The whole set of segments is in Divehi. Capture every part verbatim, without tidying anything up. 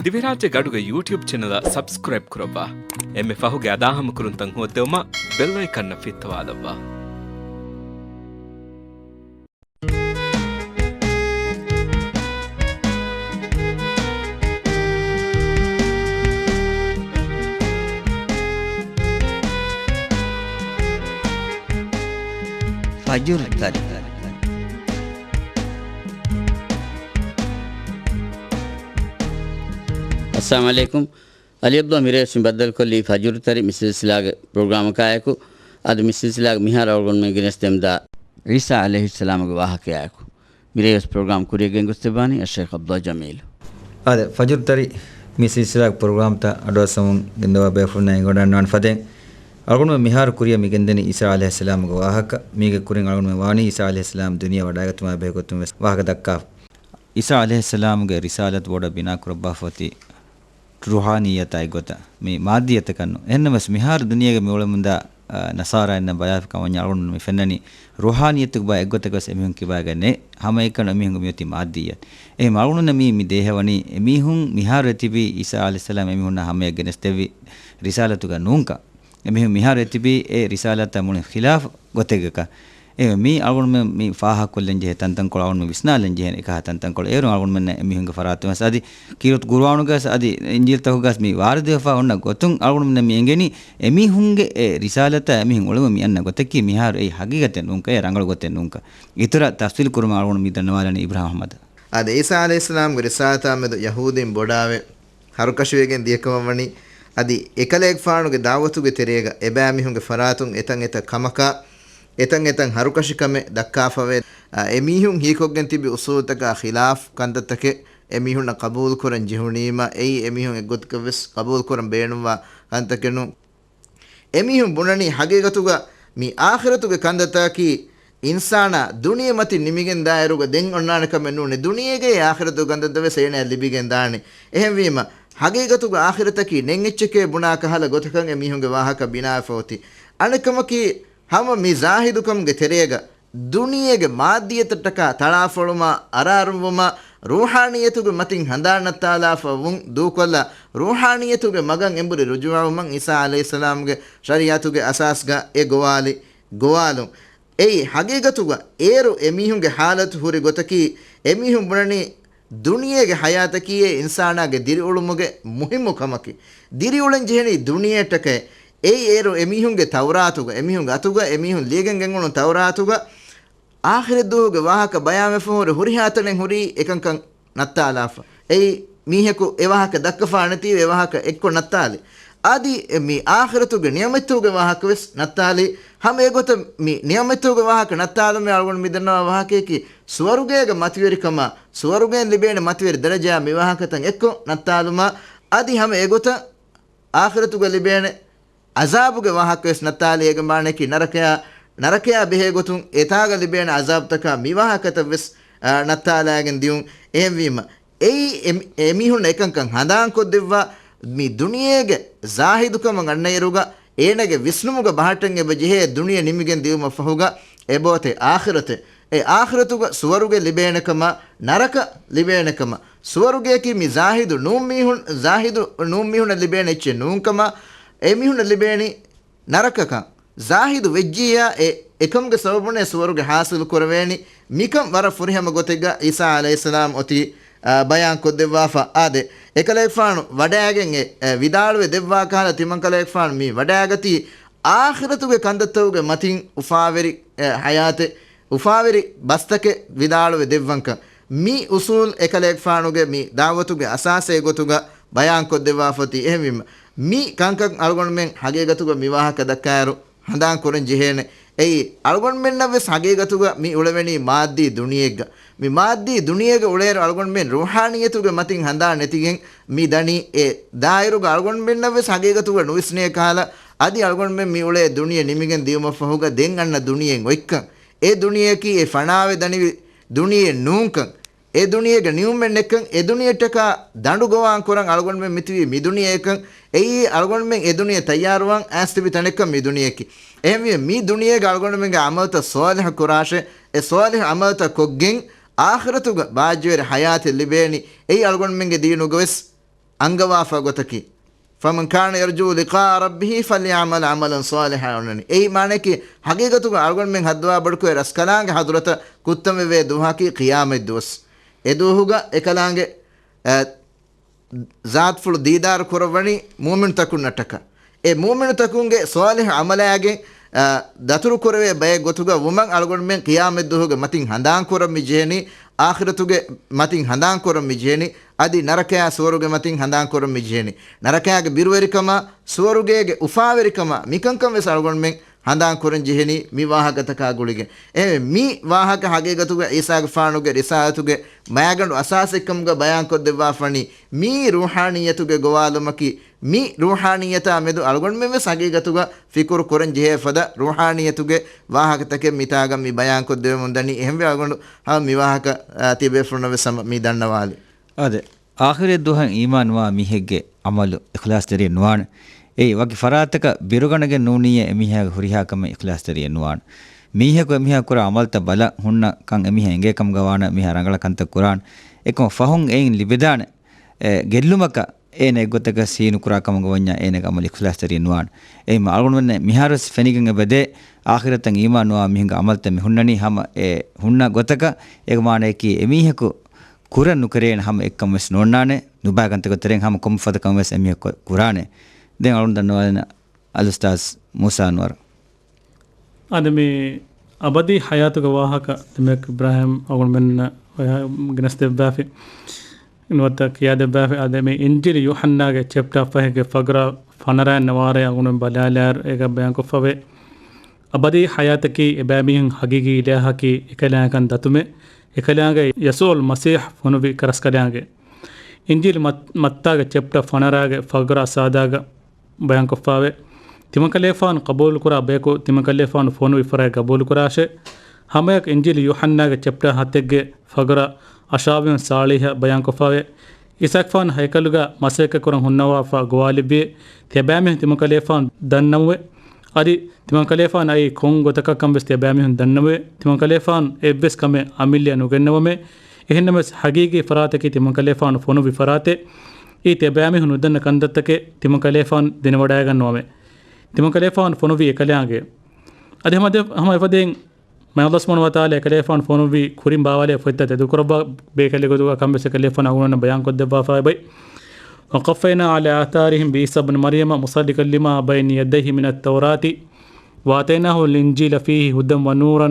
ދިވެހިރާއްޖޭގެ އަޑުގެ ޔޫޓިއުބް ޗެނަލަށް ސަބްސްކްރައިބް ކުރައްވާ. އެންމެ ފަހުގެ އަދާހަމަކުރުންތައް ހޯއްދެވުމަށް ބެލް އައިކަންއަށް ފިއްތަވާލައްވާ. ފަޖުރު ތަރި. އައްސަލާމު ޢަލައިކުމް. އަލީ ޢަބްދުﷲ މިރޭވެސް މި ބައްދަލުކޮށްލީ ފަޖުރު ތަރި މި ސިލްސިލާގެ ޕްރޮގްރާމަކާއެކު. އަދި މި ސިލްސިލާގެ މިހާރު އަޅުގަނޑުމެން ގެނެސްދެމުންދާ ޢީސާ ޢަލައިހިއްސަލާމުގެ ވާހަކަޔާއެކު. މިރޭވެސް ޕްރޮގްރާމް ކުރިޔަށް ގެންގޮސްދެއްވާނީ އައްޝައިޚް ޢަބްދުﷲ ޖަމީލު. އާދެ، ފަޖުރު ތަރި މި ސިލްސިލާގެ ޕްރޮގްރާމްތައް އަޑުއައްސަމުން ގެންދަވާ ބޭފުޅުންނާ އެނގިވަޑައިގަންނަވާނެ ފަދައިން، އަޅުގަނޑުމެން މިހާރު ކުރިޔަށް މި ގެންދަނީ ޢީސާ ޢަލައިހިއްސަލާމުގެ ވާހަކަ. މީގެ ކުރިން އަޅުގަނޑުމެން ވާނީ ޢީސާ ޢަލައިހިއްސަލާމް ދުނިޔެ ވަޑައިގަތުމާ ބެހޭގޮތުން ވެސް ވާހަކަ ދައްކާފަ. ޢީސާ ޢަލައިހިއްސަލާމުގެ ރިސާލަތު ބޮޑަށް ބިނާކުރައްވާފަ އޮތީ ރޫޙާނިއްޔަތާ އެއްގޮތަށް، މި މާއްދިއްޔަތަކަށް ނޫން. އެހެންނަމަވެސް، މިހާރު ދުނިޔޭގަ މި އުޅެމުންދާ، އަ، ނަޞާރާއިންނަށް ބަލާފި ކަމަށް ވަންޏާ އަޅުގަނޑު މި ފެންނަނީ ރޫޙާނިއްޔަތުގެ ބައެއް އެއްގޮތަކަށް ވެސް އެމީހުން ކިބާގަ ނެތް. ހަމައެކަނި އެމީހުންގެ މިއޮތީ މާއްދިއްޔަތް. އެހެން އަޅުގަނޑުންނަށް މީ، މި ދޭހަވަނީ އެމީހުން މިހާރު އެތިބީ ޢީސާ ޢަލައިހިއްސަލާމް އެމީހުންނާ ހަމަޔަށް ގެނެސްދެއްވި ރިސާލަތުގަ ނޫންކަން. އެމީހުން މިހާރު އެތިބީ އެ ރިސާލަތާ މުޅިން ޚިލާފު ގޮތެއްގަކަށް. އެ މީ އަޅުގަނޑުމެން މި ފާހަގަކޮށްލަން ޖެހޭ ތަންތަންކޮޅު، އަޅުގަނޑުމެން ވިސްނާލަން ޖެހޭ އެކަހަ ތަންތަންކޮޅު. އޭރު އަޅުގަނޑުމެންނަށް އެމީހުންގެ ފަރާތުން ވެސް އަދި ކީރިތި ޤުރުއާނުގަސް އަދި އިންޖީލްތަކުގަސް މި ވާރިދުވެފަ އޮންނަ ގޮތުން އަޅުގަނޑުމެންނަށް މި އެނގެނީ އެމީހުންގެ އެ ރިސާލަތާ އެމީހުން އުޅެމުން މި އަންނަ ގޮތަކީ މިހާރު އެއީ ޙަޤީޤަތެއް ނޫންކަން، އެ ރަނގަޅު ގޮތެއް ނޫންކަން. އިތުރަށް ތަފްޞީލް ކުރުމަށް އަޅުގަނޑު މި ދަންނަވާލަނީ އިބްރާހިމް އަޙްމަދަށް. އާދެ، ޢީސާ ޢަލައިހިއްސަލާމްގެ ރިސާލަތާ މެދު ޔަހޫދީން ބޮޑާވެ ހަރުކަށިވެގެން ދިޔަކަމަށްވަނީ، އަދި އެކަލޭގެފާނުގެ ދަޢުވަތުގެ ތެރޭގަ އެބައިމީހުންގެ ފަރާތުން އެތަން އެތައް ކަމަކާ، އެތަން އެތަން ހަރުކަށިކަމެއް ދައްކާފަވޭ. އަ، އެމީހުން ހީކޮށްގެން ތިބި އުޞޫލުތަކާ ޚިލާފް ކަންތައްތަކެއް އެމީހުންނަށް ޤަބޫލުކުރަން ޖެހުނީމަ، އެއީ އެމީހުން އެއްގޮތަކަށްވެސް ޤަބޫލުކުރަން ބޭނުންވާ ކަންތަކެއް ނޫން. އެމީހުން ބުނަނީ ޙަޤީޤަތުގަ މި އާޚިރަތުގެ ކަންތައްތަކަކީ އިންސާނާ ދުނިޔެ މަތިން ނިމިގެން ދާއިރުގަ ދެން އޮންނާނެ ކަމެއް ނޫނޭ. ދުނިޔޭގައި އާޚިރަތުގެ ކަންތައްތައް ވެސް އޭނަޔަށް ލިބިގެން ދާނެ. އެހެންވީމަ، ޙަޤީޤަތުގަ އާޚިރަތަކީ ނެތް އެއްޗެކޭ ބުނާ ކަހަލަ ގޮތަކަށް އެމީހުންގެ ވާހަކަ ބިނާވެފަ އޮތީ. އަނެއް ކަމަކީ، ހަމަ މި ޒާހިދުކަމުގެ ތެރޭގަ ދުނިޔޭގެ މާއްދިއްޔަތަށްޓަކާ ތަޅާފޮޅުމާ، އަރާރުންވުމާ، ރޫޙާނިއްޔަތުގެ މަތިން ހަނދާން ނައްތާލާފަ ވުން ދޫކޮށްލާ، ރޫޙާނިއްޔަތުގެ މަގަށް އެނބުރި ރުޖޫޢަވުމަށް ޢީސާ ޢަލައިހިއްސަލާމްގެ ޝަރީޢަތުގެ އަސާސްގަ އެ ގޮވާލި ގޮވާލުން. އެއީ ޙަޤީޤަތުގަ އޭރު އެމީހުންގެ ޙާލަތު ހުރި ގޮތަކީ، އެމީހުން ބުނަނީ ދުނިޔޭގެ ޙަޔާތަކީ އެ އިންސާނާގެ ދިރިއުޅުމުގެ މުހިއްމު ކަމަކީ. ދިރިއުޅެން ޖެހެނީ ދުނިޔެއަށްޓަކައި. އެއީ އޭރު އެމީހުންގެ ތައުރާތުގަ، އެމީހުންގެ އަތުގަ، އެމީހުން ލިޔެގެން ގެންގުޅުނު ތައުރާތުގަ އާޚިރަތްދުވަހުގެ ވާހަކަ ބަޔާންވެފަ ހުރި ހުރިހާ ތަނެއް ހުރީ އެކަންކަން ނައްތާލާފަ. އެއީ މީހަކު އެ ވާހަކަ ދައްކަފާނެތީވެ އެ ވާހަކަ އެއްކޮށް ނައްތާލި. އަދި މި އާޚިރަތުގެ ނިޢުމަތްތަކުގެ ވާހަކަ ވެސް ނައްތާލި. ހަމަ އެގޮތަށް މި ނިޢުމަތްތަކުގެ ވާހަކަ ނައްތާލުމޭ އަޅުގަނޑު މިދަންނަވާ ވާހަކަޔަކީ، ސުވަރުގޭގެ މަތިވެރިކަމާ، ސުވަރުގޭން ލިބޭނެ މަތިވެރި ދަރަޖާ މި ވާހަކަތައް އެއްކޮށް ނައްތާލުމާ، އަދި ހަމަ އެގޮތަށް އާޚިރަތުގަ ލިބޭނެ ޢަޒާބުގެ ވާހަކަވެސް ނައްތާލި. އޭގެ މާނައަކީ ނަރަކަޔާ، ނަރަކަޔާ ބެހޭގޮތުން އެތާގަ ލިބޭނެ ޢަޒާބުތަކާ މި ވާހަކަތައްވެސް، އާ، ނައްތާލައިގެން ދިޔުން. އެހެންވީމަ، އެއީ އެ، އެމީހުންނަށް އެކަންކަން ހަނދާންކޮށްދެއްވާ، މި ދުނިޔޭގެ ޒާހިދުކަމަށް އަންނައިރުގަ އޭނަގެ ވިސްނުމުގަ ބަހައްޓަން އެބަ ޖެހޭ ދުނިޔެ ނިމިގެން ދިޔުމަށްފަހުގަ އެބައޮތޭ އާޚިރަތެއް. އެ އާޚިރަތުގަ ސުވަރުގެ ލިބޭނެކަމާ، ނަރަކަ ލިބޭނެކަމަށް. ސުވަރުގެއަކީ މި ޒާހިދު ނޫން މީހުން، ޒާހިދު ނޫން މީހުންނަށް ލިބޭނެ އެއްޗެއް ނޫންކަމަށް، އެމީހުންނަށް ލިބޭނީ ނަރަކަކަން. ޒާހިދު ވެއްޖިއްޔާ އެ އެކަމުގެ ސަބަބުން އެ ސުވަރުގެ ޙާޞިލު ކުރެވޭނީ. މިކަން ވަރަށް ފުރިހަމަ ގޮތެއްގަ ޢީސާ ޢަލައިހިއްސަލާމް އޮތީ، އާ، ބަޔާން ކޮށްދެއްވާފަ. އާދެ، އެކަލޭގެފާނު ވަޑައިގެން އެ، އެ، ވިދާޅުވެ ދެއްވާ ކަހަލަ ތިމަންކަލޭގެފާނު މި ވަޑައިގަތީ އާޚިރަތުގެ ކަންތައްތަކުގެ މަތިން އުފާވެރި، އެ، ޙަޔާތެއް، އުފާވެރި ބަސްތަކެއް ވިދާޅުވެ ދެއްވަންކަން. މި އުޞޫލް އެކަލޭގެފާނުގެ މި ދަޢުވަތުގެ އަސާސެއް ގޮތުގަ ބަޔާން ކޮށްދެއްވާފަ އޮތީ. އެހެންވީމަ، މި ކަންކަން އަޅުގަނޑުމެން ޙަޤީޤަތުގަ މި ވާހަކަ ދައްކާއިރު ހަނދާން ކުރަން ޖެހޭނެ. އެއީ، އަޅުގަނޑުމެންނަށް ވެސް ޙަޤީޤަތުގަ މި އުޅެވެނީ މާއްދީ ދުނިޔެއެއްގަ. މި މާއްދީ ދުނިޔޭގަ އުޅޭއިރު އަޅުގަނޑުމެން ރޫޙާނިއްޔަތުގެ މަތިން ހަނދާން ނެތިގެން މި ދަނީ. އެ ދާއިރުގަ އަޅުގަނޑުމެންނަށް ވެސް ޙަޤީޤަތުގަ ނުވިސްނޭ ކަހަލަ، އަދި އަޅުގަނޑުމެން މި އުޅޭ ދުނިޔެ ނިމިގެން ދިޔުމަށްފަހުގަ ދެން އަންނަ ދުނިޔެއިން އޮތްކަން. އެ ދުނިޔެއަކީ އެ ފަނާވެ ދަނިވި ދުނިޔެއެއް ނޫންކަން. އެ ދުނިޔޭގަ ނިޢުމަތް ނެތްކަން، އެ ދުނިޔެއަށްޓަކާ ދަނޑު ގޮވާން ކުރަން އަޅުގަނޑުމެން މިތިބީ މި ދުނިޔެއަކަށް. އެއީ އަޅުގަނޑުމެން އެ ދުނިޔެ ތައްޔާރުވާން އައިސް ތިބި ތަނެއްކަން މި ދުނިޔެއަކީ. އެހެންވީމަ، މި ދުނިޔޭގަ އަޅުގަނޑުމެންގެ ޢަމަލުތައް ޞާލިޙު ކުރާށޭ، އެ ޞާލިޙު ޢަމަލުތައް ކޮށްގެން އާޚިރަތުގަ ބާއްޖަވެރި ޙަޔާތެއް ލިބޭނީ. އެއީ އަޅުގަނޑުމެންގެ ދީނުގަވެސް އަންގަވާފަ ގޮތަކީ، فمن كان يرجو لقاء ربه فليعمل عملا صالحا އޮންނަނީ. އެއީ މާނައަކީ، ހަގީގަތުގަ އަޅުގަނޑުމެން ހައްދަވާ ބޮޑުކުރޭ ރަސްކަލާނގެ ޙަޟްރަތަށް ކުއްތަންވެވޭ ދުވަހަކީ ޤިޔާމަތް ދުވަސް. އެ ދުވަހުގަ އެކަލާނގެ، އަ، ޒާތުފުޅު ދީދާރު ކުރައްވަނީ މުއުމިނުތަކުންނަށްޓަކާ. އެ މުއުމިނުތަކުންގެ ޞާލިޙު ޢަމަލާގެ، އަ، ދަތުރުކުރެވޭ ބައެއް ގޮތުގަ ވުމަށް އަޅުގަނޑުމެން ޤިޔާމަތްދުވަހުގެ މަތިން ހަނދާންކުރަން މި ޖެހެނީ، އާޚިރަތުގެ މަތިން ހަނދާންކުރަން މި ޖެހެނީ، އަދި ނަރަކަޔާ ސުވަރުގެ މަތިން ހަނދާންކުރަން މި ޖެހެނީ. ނަރަކަޔާގެ ބިރުވެރިކަމާ، ސުވަރުގޭގެ އުފާވެރިކަމާ، މިކަންކަން ވެސް އަޅުގަނޑުމެން ހަނދާންކުރަން ޖެހެނީ މި ވާހަކަތަކާ ގުޅިގެން. އެހެންވެ، މި ވާހަކަ ހަގީގަތުގަ ޢީސާގެފާނުގެ ރިސާލަތުގެ މައިގަނޑު އަސާސެއްކަމުގަ ބަޔާންކޮށްދެއްވާފަނީ، މީ ރޫޙާނިއްޔަތުގެ ގޮވާލުމަކީ، މި ރޫޙާނިއްޔަތާ މެދު އަޅުގަނޑުމެން ވެސް ހަގީގަތުގަ ފިކުރު ކުރަން ޖެހޭ ފަދަ ރޫޙާނިއްޔަތުގެ ވާހަކަތަކެއް މިތާގަ މި ބަޔާންކޮށްދެވެމުން ދަނީ. އެހެންވެ އަޅުގަނޑު ހަމަ މި ވާހަކަ، އާ، ތިބޭފުޅުންނަށް ވެސް ހަމަ މި ދަންނަވާލި. އާދެ، އާޚިރަތް ދުވަހަށް އީމާންވާ މީހެއްގެ ޢަމަލު އިޚްލާޞްތެރިއެއް ނުވާނެ. އެއީ، ވަކި ފަރާތަކަށް ބިރުގަނެގެން ނޫނިއްޔާ އެމީހާގެ ހުރިހާ ކަމެއް އިޚްލާޞްތެރިއެއް ނުވާނެ. މީހަކު އެމީހާ ކުރާ ޢަމަލުތައް ބަލަ ހުންނަ ކަން އެމީހާ އެނގޭ ކަމުގަ ވާނަމަ މީހާ ރަނގަޅަށް ކަންތައް ކުރާނެ. އެކަމަށް ފަހުން އެއިން ލިބިދާނެ، އެ، ގެއްލުމަކަށް އޭނަ އެއްގޮތަކަށް ސީނުކުރާ ކަމުގަ ވަންޏާ އޭނަގެ ޢަމަލު އިޚްލާޞްތެރިއެއް ނުވާނެ. އެހެންވީމަ އަޅުގަނޑުމެންނަށް މިހާރުވެސް ފެނިގެން އެބަދޭ، އާޚިރަތަށް އީމާންވާ މީހުންގެ ޢަމަލުތައް މި ހުންނަނީ ހަމަ އެ ހުންނަ ގޮތަކަށް. އޭގެ މާނައަކީ އެމީހަކު ކުރަން ނުކެރޭނެ ހަމަ އެއްކަމެއް ވެސް ނޯންނާނެ، ނުބައި ކަންތަކުގެ ތެރެއިން ހަމަ ކޮންމެ ފަދަ ކަމެއް ވެސް އެމީހަކު ކުރާނެ. ދެން އަޅުން ދަންނަވާލަން އަލްއުސްތާޛް މޫސާ އަންވަރު. އަދި މި އަބަދީ ޙަޔާތުގެ ވާހަކަ ދެމެކް އިބްރާހިމް އަޅުގަނޑުމެންނަށް ގެނެސްދެއްވާފި. ނުވަތަ ކިޔާދެއްވާފަ. އާދެ، މި އިންޖީލު ޔޫޙަންނާގެ ޗެޕްޓާ ފަހެއްގެ ފަގުރާ ފަނަރައަށް ނަވާރަ އަޅުގަނޑު ބަލާލާއިރު އޭގަ ބަޔާންކޮށްފަވޭ، އަބަދީ ޙަޔާތަކީ އެބައިމީހުން ހަގީގީ އިލާހަކީ އެކަލާނގެކަން ދަތުމެއް، އެކަލާނގެ ޔަސޫޢުލް މަސީޙް ފޮނުއްވި ކަރަސްކަލާނގެ. އިންޖީލު މަތް-، މައްތާގެ ޗެޕްޓާ ފަނަރަގެ ފަގުރާ ސާދާގަ ބަޔާންކޮށްފަވޭ. ތިމަންކަލޭފާނު ޤަބޫލުކުރާ ބަޔަކު ތިމަންކަލޭފާނު ފޮނުވި ފަރާތް ޤަބޫލުކުރާށޭ. ހަމައެއަކު އިންޖީލު ޔޫޙަންނާގެ ޗެޕްޓާ ހަތެއްގެ ފަގުރާ އަޝްރާފުލް ޞާލިޙް ބަޔާންކޮށްފަވޭ. އީސާގެފާނު ހައިކަލުގަ މަސައްކަތްކުރަން ހުންނަވާފަ ގޮވާލެއްވިއޭ. ތިޔަބައިމީހުން ތިމަންކަލޭފާނު ދަންނަމުވޭ. އަދި ތިމަންކަލޭފާނު އައީ ކޮން ގޮތަކަށްކަން ވެސް ތިޔަބައިމީހުން ދަންނަމުވޭ. ތިމަންކަލޭފާނު އެއްވެސް ކަމެއް އަމިއްލައަށް ނުގެންނަވަމޭ. އެހެންނަމަވެސް ހަގީގީ ފަރާތަކީ ތިމަންކަލޭފާނު ފޮނުއްވި ފަރާތެއް. އެއީ ތިޔަބައިމީހުން ނުދަންނަ ކަންތައްތަކެއް ތިމަންކަލޭފާނު ދެނެވަޑައިގަންނަވަމޭ. ތިމަންކަލޭފާނު ފޮނުއްވީ އެކަލާނގެ. އަދި ހަމަ ދެ-، ހަމަ އެފަދައިން މާތް ﷲ ސުބްޙާނަހޫ ވަތަޢާލާ އެކަލޭފާނު ފޮނުއްވި ކުރިން ބާވާލެވޭ ފޮތްތައް ތެދުކުރައްވާ ބޭކަލެއް ގޮތުގަ ކަން ވެސް އެކަލޭފާނު އަޅުގަނޑުމެންނަށް ބަޔާންކޮށްދެއްވާފައި އޮތް. وقفينا على آثارهم بعيسى ابن مريم مصدقا لما بين يديه من التوراة وآتيناه الإنجيل فيه هدى ونورا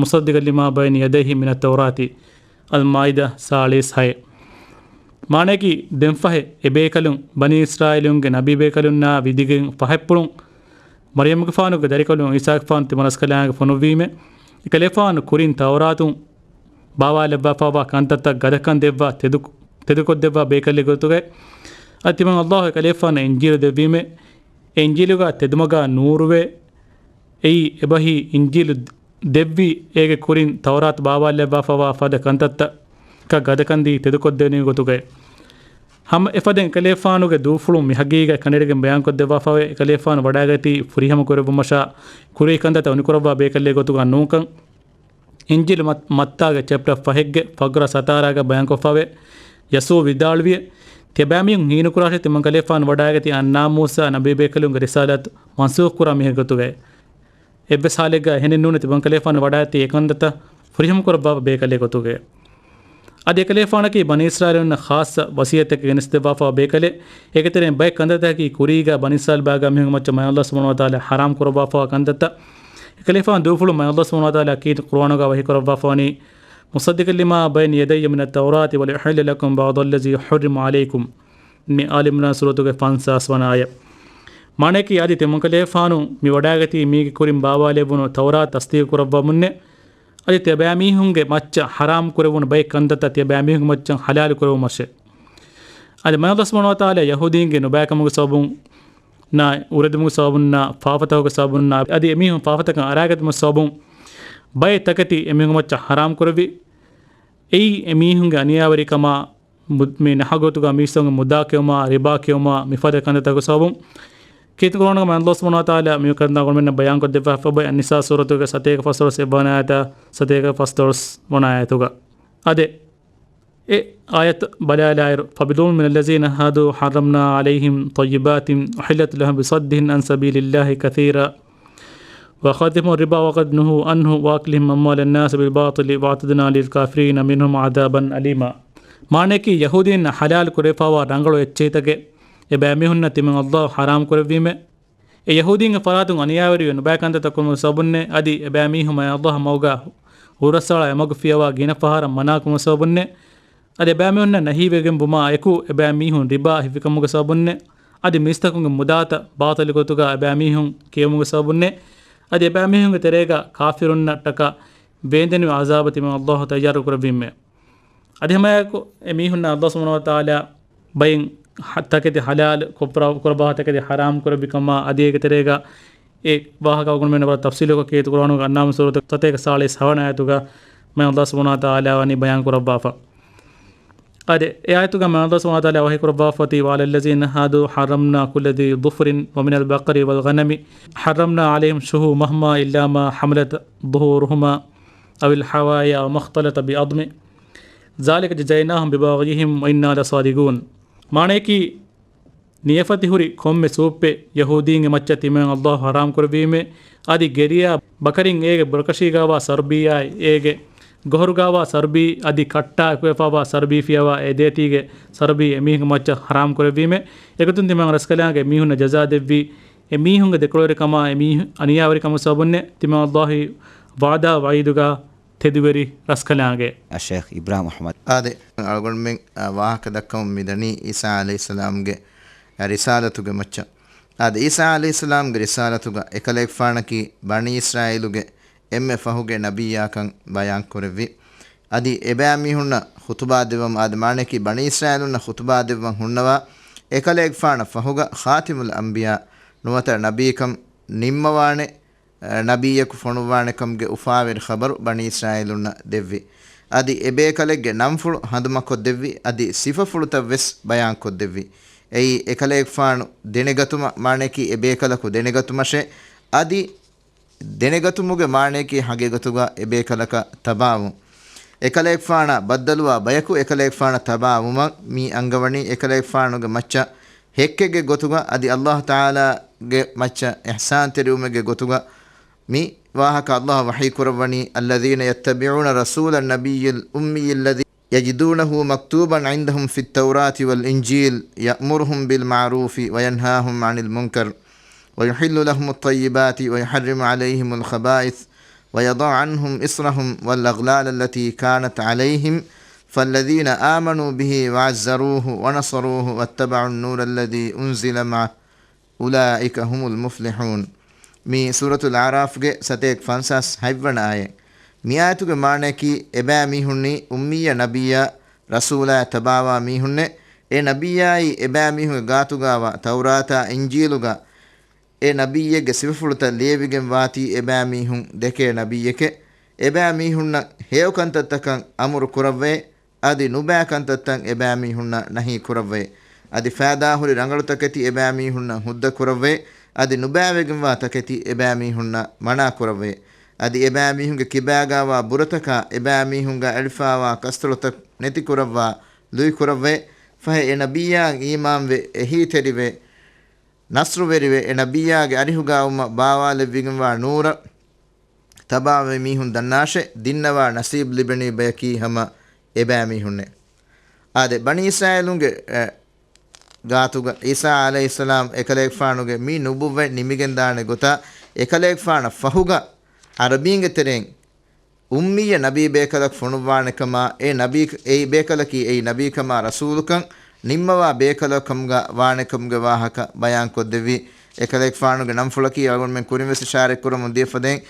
مصدقا لما بين يديه من التوراة. އަލްމާއިދާ ސާޅީސް ހައެއް. މާނައަކީ، ދެންފަހެ އެބޭކަލުން ބަނީ އިސްރާއީލުންގެ ނަބީބޭކަލުންނާ ވިދިގެން ފަހަތްޕުޅުން މަރްޔަމްގެފާނުގެ ދަރިކަލުން ޢީސާގެފާނު ތިމަންރަސްކަލާނގެ ފޮނުއްވީމޭ. އެކަލޭފާނު ކުރިން ތައުރާތުން ބާވާލެއްވާފައިވާ ކަންތައްތައް ގަދަކަން ދެއްވާ ތެދު-، ތެދުކޮށްދެއްވާ ބޭކަލެއް ގޮތުގައި، އަދި ތިމަން ﷲ އެކަލޭފާނަށް އިންޖީލު ދެއްވީމޭ. އެ އިންޖީލުގަ ތެދުމަގާ ނޫރުވޭ. އެއީ އެބަހީ އިންޖީލު ދެއްވީ އޭގެ ކުރިން ތައުރާތު ބާވާލެއްވާފައިވާ ފަދަ ކަންތައްތަކަށް ގަދަކަންދީ ތެދުކޮށްދެވެނީ ގޮތުގައި. ހަމަ އެފަދައިން އެކަލޭފާނުގެ ދޫފުޅުން މި ހަގީގަތް ކަނޑައެޅިގެން ބަޔާންކޮށްދެއްވާފައިވޭ، އެކަލޭފާނު ވަޑައިގަތީ ފުރިހަމަ ކުރެއްވުމަށާ ކުރީ ކަންތައްތައް އޮނިކުރައްވާ ބޭކަލެއް ގޮތުގަ ނޫންކަން. އިންޖީލު މަ-، މައްތާގެ ޗެޕްޓާ ފަހެއްގެ ފަގުރާ ސަތާރަގަ ބަޔާންކޮށްފައިވޭ، ޔަސޫ ވިދާޅުވިއޭ، ތިޔަބައިމީހުން ހީނުކުރާށޭ ތިމަންކަލޭފާނު ވަޑައިގަތީ އަންނާމޫސާ ނަބީބޭކަލުންގެ ރިސާލަތު މަންސޫޚްކުރާ މީހެއް ގޮތުގައި. އެއްވެސް ހާލެއްގަ އެހެނެއް ނޫނޭ ތިމަންކަލޭފާނު ވަޑައިގަތީ އެކަންތައްތައް ފުރިހަމަކުރައްވާ ބޭކަލެއް ގޮތުގައި. އަދި އެކަލޭފާނަކީ ބަނީ އިސްރާއީލުންނަށް ޚާއްޞަ ވަޞިއްޔަތެއް ގެނެސްދެއްވާފައިވާ ބޭކަލެއް. އޭގެ ތެރެއިން ބައެއް ކަންތައްތަކަކީ ކުރީގަ ބަނީ އިސްރާއީލް ބާގާ މީހުންގެ މައްޗަށް މާތް ﷲ ސުބްޙާނަހޫ ވަތަޢާލާ ޙަރާމް ކުރައްވާފައިވާ ކަންތައްތައް. އެކަލޭފާނު ދޫފުޅުން މާތް ﷲ ސުބްޙާނަހޫ ވަތަޢާލާ ކީރިތި ޤުރުއާނުގަ ވަޙީ ކުރައްވާފަވަނީ، مصدقا لما بين يدي من التوراة ولأحل لكم بعض الذي حرم عليكم. މި އާލި ޢިމްރާން ސޫރަތުގެ ފަންސާސް ވަނަ އާޔަތް. މާނައަކީ، އަދި ތިމަންކަލޭފާނު މި ވަޑައިގަތީ މީގެ ކުރިން ބާވާލެވުނު ތައުރާތު ތަޞްދީޤު ކުރައްވަމުންނޭ. އަދި ތިޔަބައިމީހުންގެ މައްޗަށް ޙަރާމް ކުރެވުނު ބައެއް ކަންތައްތައް ތިޔަބައިމީހުންގެ މައްޗަށް ޙަލާލު ކުރެވުމަށޭ. އަދި މާތް ﷲ ސުބްޙާނަހޫ ވަތަޢާލާ ޔަހޫދީންގެ ނުބައިކަމުގެ ސަބަބުން ނާ، އުރެދުމުގެ ސަބަބުންނާ، ފާފަތަކުގެ ސަބަބުންނާ، އަދި އެމީހުން ފާފަތަކަށް އަރާގަތުމުގެ ސަބަބުން ބައެއް ތަކެތި އެމީހުންގެ މައްޗަށް ޙަރާމް ކުރެއްވި. އެއީ އެމީހުންގެ އަނިޔާވެރިކަމާ، މު-، މި ނަހަގޮތުގަ މީސްތަކުންގެ މުދާ ކެއުމާ، ރިބާ ކެއުމާ، މިފަދަ ކަންތައްތަކުގެ ސަބަބުން. ކީރިތި ޤުރުއާނުގަ މާތް ﷲ ސުބްޙާނަހޫ ވަތަޢާލާ މި ކަންތައް އަޅުގަނޑުމެންނަށް ބަޔާންކޮށްދެއްވާފަ އޮތް. އައްނިސާ ސޫރަތުގެ ސަތޭކަ ފަސްދޮޅަސް އެއްވަނަ އާޔަތާ ސަތޭކަ ފަސްދޮޅަސް ވަނަ އާޔަތުގަ. އާދެ، އެ އާޔަތު ބަލާލާއިރު، فبظلم من الذين هادوا حرمنا عليهم طيبات أحلت لهم بصدهم عن سبيل الله كثيرا وأخذهم الربا وقد نهوا عنه وأكلهم أموال الناس بالباطل وأعتدنا للكافرين منهم عذابا أليما. މާނަޔަކީ، ޔަހޫދީންނަށް ޙަލާލު ކުރެވިފާވާ ރަނގަޅު އެއްޗެހިތަކެއް އެބައިމީހުންނަށް ތިމަން ﷲ ޙަރާމް ކުރެއްވީމޭ. އެ ޔަހޫދީންގެ ފަރާތުން އަނިޔާވެރިވެ ނުބައި ކަންތައްތައް ކުރުމުގެ ސަބަބުންނޭ، އަދި އެބައިމީހުން މާތް ﷲ މަގުގަ ހުރަސްއަޅާ އެމަގު ފިޔަވާ ގިނަ ފަހަރަށް މަނާ ކުރުމުގެ ސަބަބުންނޭ، އަދި އެބައިމީހުންނަށް ނަހީވެގެންވުމާ އެކު އެބައިމީހުން ރިބާ ހިފިކަމުގެ ސަބަބުންނޭ، އަދި މީސްތަކުންގެ މުދާތައް ބާޠިލު ގޮތުގަ އެބައިމީހުން ކިޔެވުމުގެ ސަބަބުންނޭ، އަދި އެބައިމީހުންގެ ތެރޭގަ ކާފިރުންނަށްޓަކާ ވޭންދެނިވި ޢަޒާބަށް ތިމަން ﷲ ތައްޔާރު ކުރެއްވީމޭ. އަދި ހަމައެކު އެ މީހުންނަށް ﷲ ސުބްޙާނަހޫ ވަތަޢާލާ ބައިން ޙަ-، ތަކެތި ޙަލާލު ކޮށްފަ-، ކުރައްވާ ތަކެތި ޙަރާމް ކުރެއްވި ކަމާ، އަދި އޭގެ ތެރޭގަ އެ ވާހަކަ އަޅުގަނޑުމެން ވަރަށް ތަފްޞީލުކޮށް ކީރިތި ޤުރްއާނުގެ އަންޢާމް ސޫރަތުގެ ސަތޭކަ ސާޅީސް ހަވަނަ އާޔަތުގަ މާތް ﷲ ސުބްޙާނަހޫ ވަތަޢާލާ ވަނީ ބަޔާން ކުރައްވާފަ. އަދި އެ އާޔަތުގަ މާތް ﷲ ސުބްޙާނަހޫ ވަތަޢާލާ ވަޙީ ކުރައްވާފަ އޮތީ، وعلى الذين هادوا حرمنا كل ذي ظفر ومن البقر والغنم حرمنا عليهم شحومهما إلا ما حملت ظهورهما أو الحوايا وما اختلط بعظم ذلك جزيناهم ببغيهم وإنا لصادقون. މާނަޔަކީ، ނިޔަފަތި ހުރި ކޮންމެ ސޫއްޕެއް ޔަހޫދީންގެ މައްޗަށް ތިމަން ﷲ ޙަރާމް ކުރެއްވީމޭ. އަދި ގެރިޔާ ބަކަރިން އޭގެ ބުރަކަށީގާވާ ސަރުބީއާއި އޭގެ ގޮހޮރުގާވާ ސަރުބީ އަދި ކައްޓާ އެކުވެފާވާ ސަރުބީ ފިޔަވާ އެ ދޭތީގެ ސަރުބީ އެމީހުންގެ މައްޗަށް ޙަރާމް ކުރެއްވީމޭ. އެގޮތުން ތިމަން ރަސްކަލާނގެ މީހުންނަށް ޖަޒާ ދެއްވީ، އެމީހުންގެ ދެކޮޅުވެރިކަމާ އެމީހުން އަނިޔާވެރިކަމުގެ ސަބަބުންނޭ. ތިމަން ﷲ ވަޢުދާ ވަޢީދުގާ ތެދުވެރި ރަސްކަލާނގެ. އައްޝައިޚް އިބްރާހިމް އަޙްމަދު. އާދެ، އަޅުގަނޑުމެން، އާ، ވާހަކަ ދައްކަމުން މިދަނީ ޢީސާ ޢަލައިހިއްސަލާމްގެ، އާ، ރިސާލަތުގެ މައްޗަށް. އާދެ، ޢީސާ ޢަލައިހިއްސަލާމްގެ ރިސާލަތުގަ އެކަލޭގެފާނަކީ ބަނީ އިސްރާއީލުގެ އެންމެ ފަހުގެ ނަބިއްޔާކަން ބަޔާން ކުރެއްވި. އަދި އެބައިމީހުންނަށް ޚުޠުބާ ދެއްވަމުން، އާދެ، މާނަޔަކީ ބަނީ އިސްރާއީލުންނަށް ޚުޠުބާ ދެއްވަން ހުންނަވާ އެކަލޭގެފާނަށް ފަހުގަ ޚާތިމުލް އަންބިޔާ ނުވަތަ ނަބީކަން ނިންމަވާނެ، އަ، ނަބިއްޔަކު ފޮނުއްވާނެ ކަމުގެ އުފާވެރި ޚަބަރު ބަނީ އިސްރާއީލުންނަށް ދެއްވި. އަދި އެބޭކަލެއްގެ ނަންފުޅު ހަނދުމަކޮށްދެއްވި، އަދި ސިފަފުޅުތައް ވެސް ބަޔާންކޮށްދެއްވި. އެއީ އެކަލޭގެފާނު ދެނެގަތުމަށް، މާނަޔަކީ އެބޭކަލަކު ދެނެގަތުމަށޭ. އަދި ދެނެގަތުމުގެ މާނަޔަކީ ހަގީގަތުގަ އެބޭކަލަކަށް ތަބާވުން. އެކަލޭގެފާނާ ބައްދަލުވާ ބަޔަކު އެކަލޭގެފާނަށް ތަބާވުމަށް މި އަންގަވަނީ އެކަލޭގެފާނުގެ މައްޗަށް ހެއްކެއްގެ ގޮތުގަ އަދި ﷲ ތަޢާލާގެ މައްޗަށް އިޙްސާންތެރިވުމެއްގެ ގޮތުގަ. މި ވާހަކަ ﷲ ވަޙީ ކުރައްވަނީ، الذين يتبعون الرسول النبي الأمي الذي يجدونه مكتوبا عندهم في التوراة والإنجيل يأمرهم بالمعروف وينهاهم عن المنكر ويحل لهم الطيبات ويحرم عليهم الخبائث ويضع عنهم إصرهم والأغلال التي كانت عليهم فالذين آمنوا به وعزروه ونصروه واتبعوا النور الذي أنزل معه أولئك هم المفلحون. މީ ސޫރަތުލް އަޢުރާފްގެ ސަތޭކަ ފަންސާސް ހަތްވަނަ އާޔަތް. މި އާޔަތުގެ މާނަޔަކީ، އެބައިމީހުންނީ އުއްމިއްޔަ ނަބިއްޔާ ރަސޫލާއަށް ތަބާވާ މީހުންނޭ. އެ ނަބިއްޔާއީ އެބައިމީހުންގެ ގާތުގާވާ ތައުރާތާ އިންޖީލުގަ އެ ނަބިއްޔެއްގެ ސިފަފުޅުތައް ލިޔެވިގެން ވާތީ އެބައިމީހުން ދެކޭ ނަބިއްޔެކޭ. އެބައިމީހުންނަށް ހެޔޮ ކަންތައްތަކަށް އަމުރު ކުރައްވައޭ، އަދި ނުބައި ކަންތައްތައް އެބައިމީހުންނަށް ނަހީ ކުރައްވައޭ. އަދި ފައިދާހުރި ރަނގަޅު ތަކެތި އެބައިމީހުންނަށް ހުއްދަ ކުރައްވައޭ. އަދި ނުބައިވެގެންވާ ތަކެތި އެބައިމީހުންނަށް މަނާ ކުރައްވައޭ. އަދި އެބައިމީހުންގެ ކިބާގާވާ ބުރަތަކާ އެބައިމީހުންގާ އެޅިފާވާ ކަސްތޮޅުތައް ނެތިކުރައްވާ ލުއިކުރައްވައޭ. ފަހެ އެ ނަބިއްޔާއަށް އީމާންވެ އެހީތެރިވެ ނަޞްރުވެރިވެ، އެ ނަބިއްޔާގެ އަރިހުގާވުމަށް ބާވާލެއްވިގެންވާ ނޫރަށް ތަބާވެ މީހުން ދަންނާށޭ، ދިންނަވާ ނަސީބު ލިބެނީ ބަޔަކީ ހަމަ އެބައިމީހުންނޭ. އާދެ، ބަނީ އިސްރާއީލުންގެ، އެ، ގާތުގަ ޢީސާ ޢަލައިހިއްސަލާމް އެކަލޭގެފާނުގެ މި ނުބުއްވަތް ނިމިގެންދާނެ ގޮތާ، އެކަލޭގެފާނަށް ފަހުގަ ޢަރަބީންގެ ތެރެއިން އުއްމިއްޔަ ނަބީ ބޭކަލަކު ފޮނުއްވާނެކަމާ، އެ ނަބީ، އެއީ ބޭކަލަކީ އެއީ ނަބީކަމާ ރަސޫލުކަން ނިންމަވާ ބޭކަލަކު ކަމުގަ ވާނެކަމުގެ ވާހަކަ ބަޔާންކޮށްދެއްވި. އެކަލޭގެފާނުގެ ނަންފުޅަކީ އަޅުގަނޑުމެން ކުރިންވެސް އިޝާރަތްކުރަމުން ދިޔަފަދައިން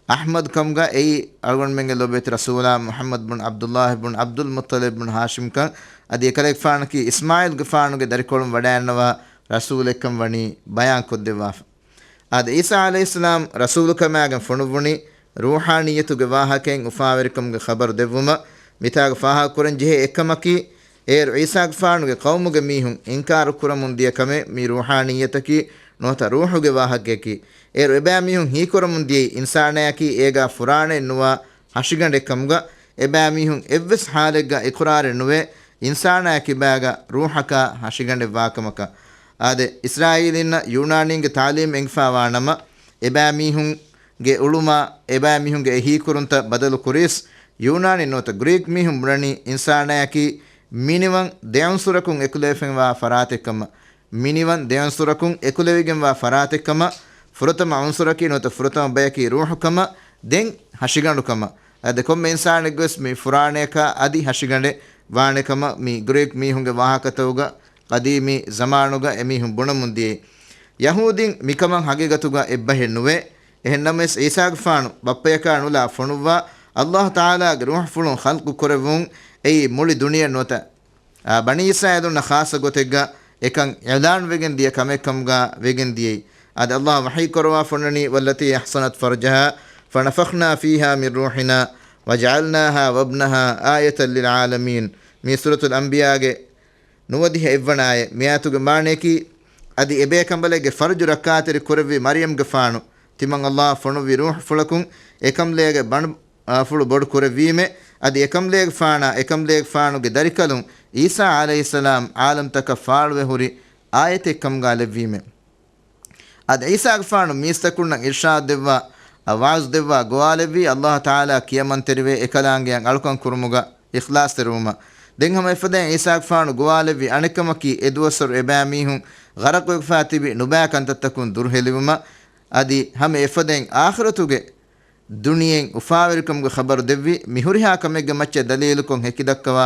އަޙްމަދު ކަމުގަ، އެއީ އަޅުގަނޑުމެންގެ ލޯބިވެތި ރަސޫލާ މުޙައްމަދު ބުން ޢަބްދުﷲ ބުން ޢަބްދުލް މުއްޠަލިބް ބުން ހާޝިމްކަން. އަދި އެކަލޭގެފާނަކީ އިސްމާޢީލްގެފާނުގެ ދަރިކޮޅުން ވަޑައިންނަވާ ރަސޫލެއްކަން ވަނީ ބަޔާންކޮށްދެއްވާފަ. އާދެ، ޢީސާ ޢަލައިހިއްސަލާމް ރަސޫލުކަމާގެން ފޮނުއްވުނީ ރޫޙާނިއްޔަތުގެ ވާހަކައިން އުފާވެރިކަމުގެ ޚަބަރު ދެއްވުމަށް. މިތާގަ ފާހަގަކުރަންޖެހޭ އެއްކަމަކީ، އޭރު ޢީސާގެފާނުގެ ޤައުމުގެ މީހުން އިންކާރު ކުރަމުން ދިޔަ ކަމެއް މި ރޫޙާނިއްޔަތަކީ ނުވަތަ ރޫޙުގެ ވާހަކަޔަކީ. އޭރު އެބައިމީހުން ހީކުރަމުން ދިޔައީ އިންސާނާއަކީ އޭގާ ފުރާނައެއް ނުވާ ހަށިގަނޑެއް ކަމުގަ. އެބައިމީހުން އެއްވެސް ޙާލެއްގަ އިޤުރާރެއް ނުވޭ އިންސާނާ ކިބާގަ ރޫޙަކާ ހަށިގަނޑެއް ވާކަމަކަށް. އާދެ، އިސްރާއީލީންނަށް ޔޫނާނީންގެ ތާލީމް އެނގިފާވާ ނަމަ، އެބައިމީހުންގެ އުޅުމާ، އެބައިމީހުންގެ އެ ހީކުރުންތައް ބަދަލު ކުރީސް، ޔޫނާނީން ނުވަތަ ގްރީކް މީހުން ބުނަނީ އިންސާނާއަކީ މިނިވަން ދެ އުންސުރަކުން އެކުލެވިފައިވާ ފަރާތެއްކަމަށް. މިނިވަން ދެ އުންސުރަކުން އެކުލެވިގެންވާ ފަރާތެއްކަމަށް، ފުރަތަމަ އުންސުރަކީ ނުވަތަ ފުރަތަމަ ބަޔަކީ ރޫޙުކަމަށް، ދެން ހަށިގަނޑުކަމަށް. އަދި ކޮންމެ އިންސާނެއްގެވެސް މި ފުރާނަޔަކާ އަދި ހަށިގަނޑެއް ވާނެކަމަށް މި ގްރީކް މީހުންގެ ވާހަކަތަކުގަ ޤަދީމީ ޒަމާނުގަ އެމީހުން ބުނަމުން ދިޔައީ. ޔަހޫދީން މިކަމަށް ހަގީގަތުގަ އެއްބަހެއް ނުވޭ. އެހެންނަމަވެސް ޢީސާގެފާނު ބައްޕަޔަކާ ނުލާ ފޮނުއްވާ ﷲ ތަޢާލާގެ ރޫޙުފުޅުން ޚަލްޤު ކުރެއްވުން އެއީ މުޅި ދުނިޔެ ނުވަތަ، އާ، ބަނީ އިސްރާއީލުންނަށް ޚާއްޞަ ގޮތެއްގަ އެކަން އިޢުލާން ވެގެން ދިޔަ ކަމެއް ކަމުގަ ވެގެން ދިޔައީ. އަދި ﷲ ވަޙީ ކުރައްވާ ފޮންނަނީ، "والتي أحصنت فرجها فنفخنا فيها من روحنا وجعلناها وابنها آية للعالمين." މީ ސޫރަތުލް އަންބިޔާގެ ނުވަދިހަ އެއްވަނަ އާޔަތް. މި އާޔަތުގެ މާނަޔަކީ، އަދި އެބޭކަނބަލެއްގެ ފަރުޖު ރައްކާތެރި ކުރެއްވި މަރްޔަމްގެފާނު، ތިމަން ﷲ ފޮނުއްވި ރޫޙުފުޅަކުން އެކަނބަލޭގެ ބަނޑު، އާ، ފުޅު ބޮޑު ކުރެއްވީމޭ. އަދި އެކަނބަލޭގެފާނާ، އެކަނބަލޭގެފާނުގެ ދަރިކަލުން ޢީސާ ޢަލައިހިއްސަލާމް ޢާލަމްތަކަށް ފާޅުވެ ހުރި އާޔަތެއް ކަމުގަ ލެއްވީމޭ. އަދި ޢީސާގެފާނު މީސްތަކުންނަށް އިރްޝާދު ދެއްވާ، އަ، ވަޢުޒު ދެއްވާ ގޮވާލެއްވީ، ﷲ ތަޢާލާ ކިޔަމަންތެރިވޭ އެކަލާނގެއަށް އަޅުކަން ކުރުމުގަ އިޚްލާޞްތެރިވުމަށް. ދެން ހަމަ އެފަދައިން ޢީސާގެފާނު ގޮވާލެއްވި އަނެއްކަމަކީ، އެދުވަސްވަރު އެބައިމީހުން ޣަރަޤުވެފާ ތިބި ނުބައި ކަންތައްތަކުން ދުރުހެލިވުމަށް. އަދި ހަމަ އެފަދައިން އާޚިރަތުގެ ދުނިޔެއިން އުފާވެރިކަމުގެ ޚަބަރު ދެއްވި، މިހުރިހާ ކަމެއްގެ މައްޗަށް ދަލީލުކޮށް ހެކިދައްކަވާ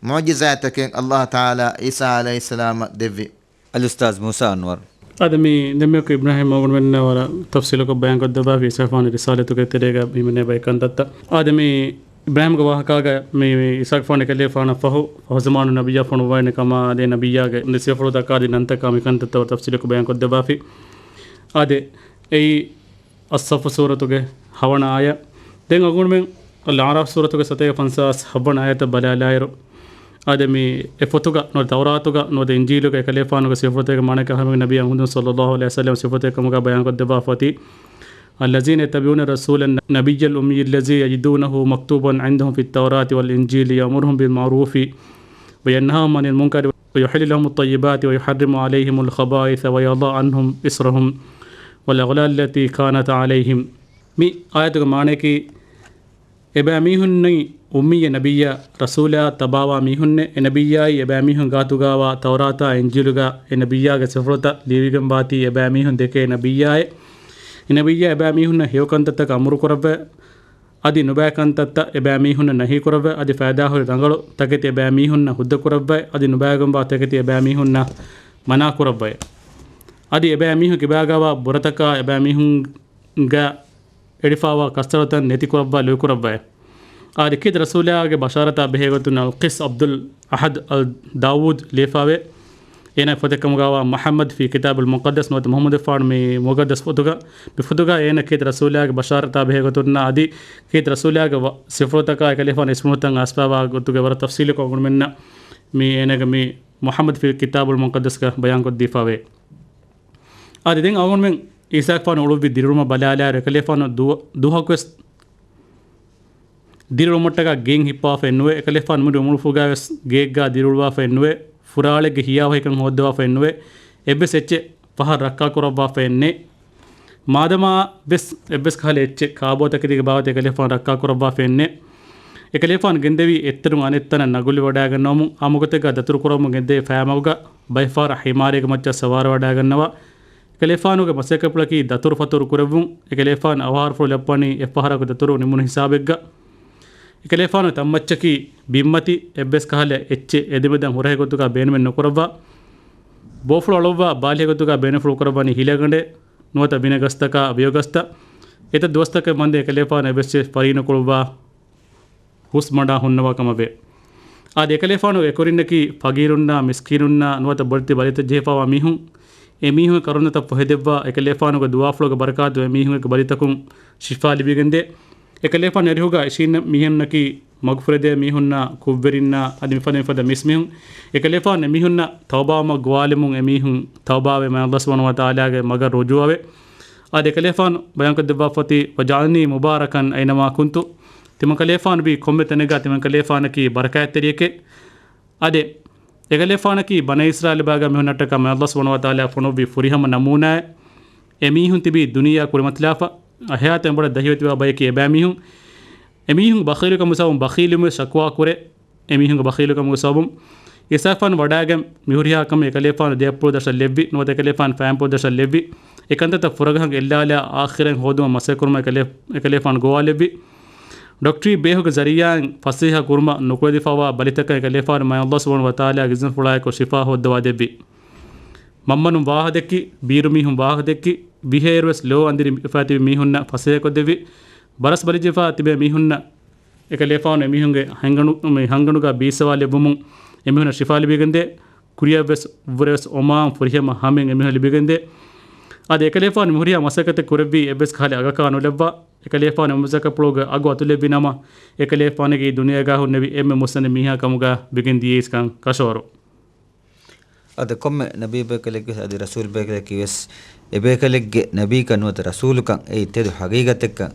މުޢުޖިޒާތްތަކެއް ﷲ ތަޢާލާ ޢީސާ ޢަލައިހިއްސަލާމަށް ދެއްވި. އަލްއުސްތާޛް މޫސާ އަންވަރު. އާދެ، މި ދެންމެ އިބްރާހިމް މަގުން ވެންނަ ވަރަށް ތަފްސީލުކޮށް ބަޔާންކޮށްދެއްވާފި އިސްރާފާން ރިސާލަތުގެ ތެރޭގަ ހިމެނޭ ބައެއް ކަންތައްތައް. އާދެ، މި އިބްރާހިމްގެ ވާހަކާގަ މި، މި އިސްރާފާން އެކަލޭފާނަށް ފަހު، ފަހުޒަމާނު ނަބިއްޔާ ފޮނުއްވާނެ ކަމާ، އާދެ، ނަބިއްޔާގެ ސިފަފުޅުތަކާ އަދި ނަންތަކާ މި ކަންތައްތައް ވަރަށް ތަފްސީލުކޮށް ބަޔާންކޮށްދެއްވާފި. އާދެ، އެއީ އައްޞަފްފު ސޫރަތުގެ ހަވަނަ އާޔަތް. ދެން އަގުންމެން އަލްއަޢްރާފް ސޫރަތުގެ ސަތޭކަ ފަންސާސް ހައްވަނަ އާޔަތަށް ބަލާލާއިރު، އާދެ، މި އެ ފޮތުގަ ނުވަތަ ތައުރާތުގަ ނުވަތަ އިންޖީލުގަ އެކަލޭފާނުގެ ސިފަފުޅުތަކުގެ މާނައަކީ އަހަރެމެން ނަބީ މުޙައްމަދު ޞައްލައްލާހު ޢަލައިހި ވަސައްލަމް ސިފަފުޅުތަކެއް ކަމުގަ ބަޔާންކޮށްދެއްވާފަ އޮތީ، الذين يتبعون الرسول النبي الأمي الذي يجدونه مكتوبا عندهم في التوراة والإنجيل يأمرهم بالمعروف وينهاهم عن المنكر ويحل لهم الطيبات ويحرم عليهم الخبائث ويضع عنهم إصرهم والأغلال التي كانت عليهم. މި އާޔަތުގެ މާނައަކީ، އެބައިމީހުންނީ އުއްމިއްޔަ ނަބިއްޔާ ރަސޫލާ ތަބާވާ މީހުންނޭ. އެ ނަބިއްޔާއީ އެބައިމީހުން ގާތުގާވާ ތައުރާތާ އިންޖީލުގަ އެ ނަބިއްޔާގެ ސިފަފުޅުތައް ލިޔެވިގެންވާތީ އެބައިމީހުން ދެކޭ ނަބިއްޔާއޭ. އެ ނަބިއްޔާ އެބައިމީހުންނަށް ހެޔޮކަންތައްތަކަށް އަމުރުކުރައްވައި، އަދި ނުބައި ކަންތައްތައް އެބައިމީހުންނަށް ނަހީކުރައްވައި، އަދި ފައިދާހުރި ރަނގަޅު ތަކެތި އެބައިމީހުންނަށް ހުއްދަކުރައްވައި، އަދި ނުބައިގެންވާ ތަކެތި އެބައިމީހުންނަށް މަނާކުރައްވައި. އަދި އެބައިމީހުން ކިބާގާވާ ބުރަތަކާ އެބައިމީހުންގެ އެޅިފާވާ ކަސްތަޅުތައް ނެތިކުރައްވާ ލުއިކުރައްވައި. އާދެ، އެކީ ރަސޫލާގެ ބަޝާރަތާ ބެހޭގޮތުން އަލްޤިއްސް ޢަބްދުލް އަޙަދު އަލް ދާވޫދު ލިޔެފާވޭ. އޭނާ ފޮތެއްކަމުގާވާ މުޙައްމަދު ފީ ކިތާބުލް މުޤައްދަސް ނުވަތަ މުޙައްމަދުފާނު މި މުޤައްދަސް ފޮތުގަ، މި ފޮތުގަ އޭނަ އެކީ ރަސޫލާގެ ބަޝާރަތާ ބެހޭގޮތުންނާ އަދި އެކީ ރަސޫލާގެ ވަ-، ސިފަފުޅުތަކާ އެކަލޭފާނު އިސްމުނުތައް އައިސްފާވާ ގޮތުގެ ވަރަށް ތަފްސީލުކޮށް އަޅުގަނޑުމެންނަށް މި އޭނަގެ މި މުޙައްމަދު ފީ ކިތާބުލް މުޤައްދަސްގަ ބަޔާންކޮށްދީފާވޭ. އާދެ، ދެން އަޅުގަނޑުމެން އީސާގެފާނު އުޅުއްވި ދިރިއުޅުމަށް ބަލާލާއިރު، އެކަލޭފާނު ދުވަ-، ދުވަހަކުވެސް ދިރިއުޅުމަށްޓަކާ ގެއިން ހިއްޕާފައެއް ނުވޭ. އެކަލޭފާނު މުޅި އުމުރުފުޅުގައިވެސް ގެއެއްގާ ދިރިއުޅުވާފައެއް ނުވޭ. ފުރާޅެއްގެ ހިޔާވަހިކަން ހޯއްދަވާފައެއް ނުވޭ. އެއްވެސް އެއްޗެއް ފަހަށް ރައްކާކުރައްވާފައެއް ނެތް. މާދަމާ ވެސް އެއްވެސް ކަހަލަ އެއްޗެއް ކާބޯތަކެތީގެ ބާވަތަށް އެކަލޭފާނު ރައްކާކުރައްވާފައެއް ނެތް. އެކަލޭފާނު ގެންދެވީ އެއްތަނުން އަނެއްތަނަށް ނަގުލިވަޑައިގަންނަވަމުން، އާއްމުގޮތެއްގަ ދަތުރުކުރަމުން ގެންދެވި ފައިމަގުގަ ބައެއްފަހަރަށް ހިމާރީގެ މައްޗަށް ސަވާރުވަޑައިގަންނަވާ. އެކަލޭފާނުގެ މަސައްކަތްޕުޅަކީ ދަތުރުފަތުރު ކުރެއްވުން. އެކަލޭފާނު އަވަހާރަފުޅު ލައްޕަނީ އެއްފަހަރަކު ދަތުރު ނިމުނު ހިސާބެއްގަ. އެކަލޭފާނު ތަންމައްޗަކީ ބިންމަތި، އެއްވެސް ކަހަލަ އެއްޗެއް އެދެމެދަށް ހުރަހެއް ގޮތުގަ ބޭނުމެއް ނުކުރައްވާ. ބޯފުޅު އަޅުއްވާ ބާލިހެއް ގޮތުގަ ބޭނުންފުޅު ކުރައްވަނީ ހިލަގަނޑެއް ނުވަތަ ވިނަގަސްތަކާ ވިޔޮގަސްތައް. އެތައް ދުވަސްތަކެއް މަންދެ އެކަލޭފާނު އެއްވެސް ފަރީނުކުޅުއްވާ ހުސް މަޑާ ހުންނަވާ ކަމަށް ވޭ. އާދެ، އެކަލޭފާނުގެ އެކުރިންނަކީ ފަގީރުންނާ މިސްކީނުންނާ ނުވަތަ ބޮޑެތި ބަލިތައް ޖެހިފާވާ މީހުން. އެމީހުންގެ ކަރުނަތައް ފޮހެދެއްވާ، އެކަލޭފާނުގެ ދުވާފުޅުގެ ބަރަކާތުން އެމީހުންގެ ބަލިތަކުން ޝިފާ ލިބިގެންދޭ. އެކަލޭފާނު އެރިހުގަ އިށީންނަ މީހުންނަކީ މަގުފުރެދޭ މީހުންނާ ކުށްވެރިންނާ އަދި މިފަދަ މިފަދަ މީސްމީހުން. އެކަލޭފާނު އެމީހުންނަށް ތައުބާވުމަށް ގޮވާލެމުން އެމީހުން ތައުބާވެ މާތް ﷲ ސުބްޙާނަހޫ ވަތަޢާލާގެ މަގަށް ރުޖޫޢަވެ. އަދި އެކަލޭފާނު ބަޔާންކޮށްދެއްވާފައޮތީ، "وجعلني مباركا أينما كنت." ތިމަންކަލޭފާނު ވީ ކޮންމެ ތަނެއްގަ ތިމަންކަލޭފާނަކީ ބަރަކާތްތެރިއެކޭ. އާދެ، އެކަލޭފާނަކީ ބަނީ އިސްރާއީލް ބާގަ މީހުންނަށްޓަކާ މާތް ﷲ ސުބްޙާނަހޫ ވަތަޢާލާ ފޮނުއްވި ފުރިހަމަ ނަމޫނާއެއް. އެމީހުން ތިބީ ދުނިޔެއާ ކުރިމަތިލާފަ، އެހާތަން ބޮޑަށް ދަހިވެތިވާ ބަޔަކީ އެބައިމީހުން. އެމީހުން ބަޚީލުކަމުގެ ސަބަބުން ބަޚީލުވުމުގެ ޝަކުވާ ކުރޭ. އެމީހުންގެ ބަޚީލުކަމުގެ ސަބަބުން އީސާގެފާނު ވަޑައިގެން މިހުރިހާ ކަމެއް އެކަލޭފާނު ދެއަތްޕުޅު ދަށަށް ލެއްވި، ނުވަތަ އެކަލޭފާނު ފައިންޕުޅު ދަށަށް ލެއްވި. އެކަންތައްތައް ފުރަގަހަށް އެއްލާލާ އާޚިރަތް ހޯދުމަށް މަސައްކަތްކުރުމަށް އެކަލޭ-، އެކަލޭފާނު ގޮވާލެއްވި. ޑޮކްޓަރީ ބޭހުގެ ޒަރީޢާއިން ފަސޭހަ ކުރުމަށް ނުކުޅެދިފަވާ ބަލިތަކަށް އެކަލޭފާނު މާތް ﷲ ސުބްޙާނަހޫ ވަތަޢާލާ އިޒުނަފުޅާއެކު ޝިފާ ހޯއްދަވާ ދެއްވި. މަންމަނުން ވާހަކަދެއްކި، ބީރުމީހުން ވާހަކަދެއްކި، ވިހައިރުވެސް ލޯ އަނދިރި އުފާތިބި މީހުންނަށް ފަސޭހަކޮށްދެއްވި. ބަރަސް ބަލިޖެހިފަ ތިބޭ މީހުންނަށް އެކަލޭފާނު އެމީހުންގެ ހަނގަނޑު-، މި ހަނގަނޑުގަ ބީއްސަވާލެއްވުމުން އެމީހުންނަށް ޝިފާ ލިބިގެންދޭ. ކުރިއަށްވެސް އުއްވަރެވެސް އޮމާން ފުރިހަމަ ހަމައިން އެމީހުން ލިބިގެންދޭ. އަދި އެކަލޭފާނު މިހުރިހާ މަސައްކަތެއް ކުރެއްވީ އެއްވެސް ކަހަލަ އަގަކާ ނުލައްވާ، އެކަލޭފާނު އެމަސައްކަތްޕުޅުގެ އަގު އަތުލެއްވި ނަމަ، އެކަލޭފާނަކީ ދުނިޔޭގަ ހުންނެވި އެންމެ މުއްސަނދި މީހާ ކަމުގަ ވެގެން ދިޔައީސްކަން ކަށަވަރު. އަދި ކޮންމެ ނަބީ ބޭކަލެއްގެ އަދި ރަސޫލް ބޭކަލަކީ ވެސް އެ ބޭކަލެއްގެ ނަބީކަން ނުވަތަ ރަސޫލުކަން އެއީ ތެދު ހަގީގަތެއްކަން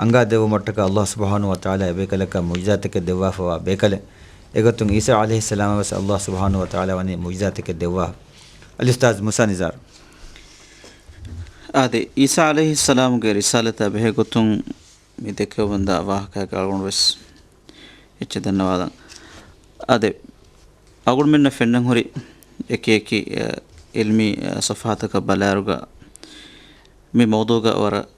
އަނގާ ދެއްވުމަށްޓަކާ ﷲ ސުބްޙާނަހޫ ވަތަޢާލާ އެ ބޭކަލަކަށް މުޢުޖިޒާތެކެއް ދެއްވާފަވާ ބޭކަލެއް. އެގޮތުން އީސާ ޢަލައިހިއްސަލާމަށް ވެސް ﷲ ސުބްޙާނަހޫ ވަތަޢާލާ ވަނީ މުޢުޖިޒާތެކެއް ދެއްވާ. އަލްއުސްތާޛް މޫސާ ނިޒާރު. އާދެ، އީސާ ޢަލައިހިއްސަލާމުގެ ރިސާލަތާ ބެހޭ ގޮތުން މި ދެއްކެވަންދާ ވާހަކައިގަ އަޅުގަނޑު ވެސް އެއްޗެއް ދަންނަވާލަން. އާދެ، އަޅުގަނޑުމެންނަށް ފެންނަން ހުރި އެކި އެކި، އެ، ޢިލްމީ، އެ، ޞަފްޙާތަކަށް ބަލާއިރުގަ މި މައުޟޫޢުގަ ވަރަށް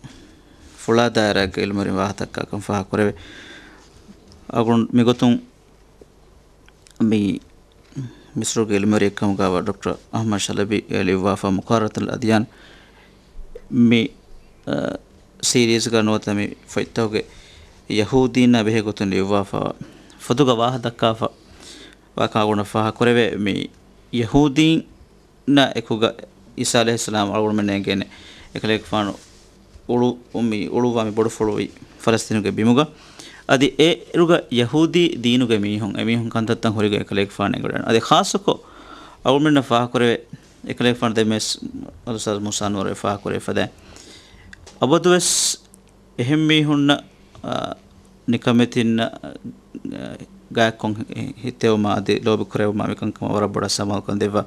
ފުޅާ ދާއިރާއެއްގަ ޢިލްމުވެރިން ވާހަކަ ދައްކާ ކަން ފާހަގަ ކުރެވޭ. އަޅުގަނޑު މިގޮތުން މި މިސްރުގެ ޢިލްމުވެރިއެއްކަމުގައިވާ ޑޮކްޓަރ އަޙްމަދު ޝަލަބީ ލިޔުއްވާފަ މުޤާރަނަތުލް އަދްޔާން މި، އަ، ސީރީޒްގަ ނުވަތަ މި ފޮތްތަކުގެ ޔަހޫދީންނާ ބެހޭ ގޮތުން ލިޔުއްވާފަ ފޮތުގަ ވާހަ ދައްކާފަ ވާކަން އަޅުގަނޑަށް ފާހަގަ ކުރެވޭ. މި ޔަހޫދީންނާ އެކުގަ އީސާ ޢަލައިހިއްސަލާމް އަޅުގަނޑުމެންނަށް އެނގޭނެ އެކަލޭގެފާނު އުޅު-، މި އުޅުއްވާ މި ބޮޑުފުޅުވި ފަލަސްތީނުގެ ބިމުގަ. އަދި އޭރުގަ ޔަހޫދީ ދީނުގެ މީހުން، އެމީހުން ކަންތައްތައް ހުރިގޮތް އެކަލޭގެފާނު އެނގިވަޑައިގެން. އަދި ޚާއްޞަކޮށް އަޅުގަނޑުމެންނަށް ފާހަގަކުރެވޭ، އެކަލޭގެފާނު ދެންވެސް އަލްއުސްތާޛް މޫސާ ނޫރު ފާހަގަކުރެވިފަދައިން. އަބަދުވެސް އެހެން މީހުންނަށް، އާ، ނިކަމެތިންނަށް، އާ، ގާތްކޮން ހި-، ހިތެވުމާ އަދި ލޯބިކުރެވުމާ މިކަންކަމަށް ވަރަށް ބޮޑަށް ސަމާލުކަން ދެއްވާ.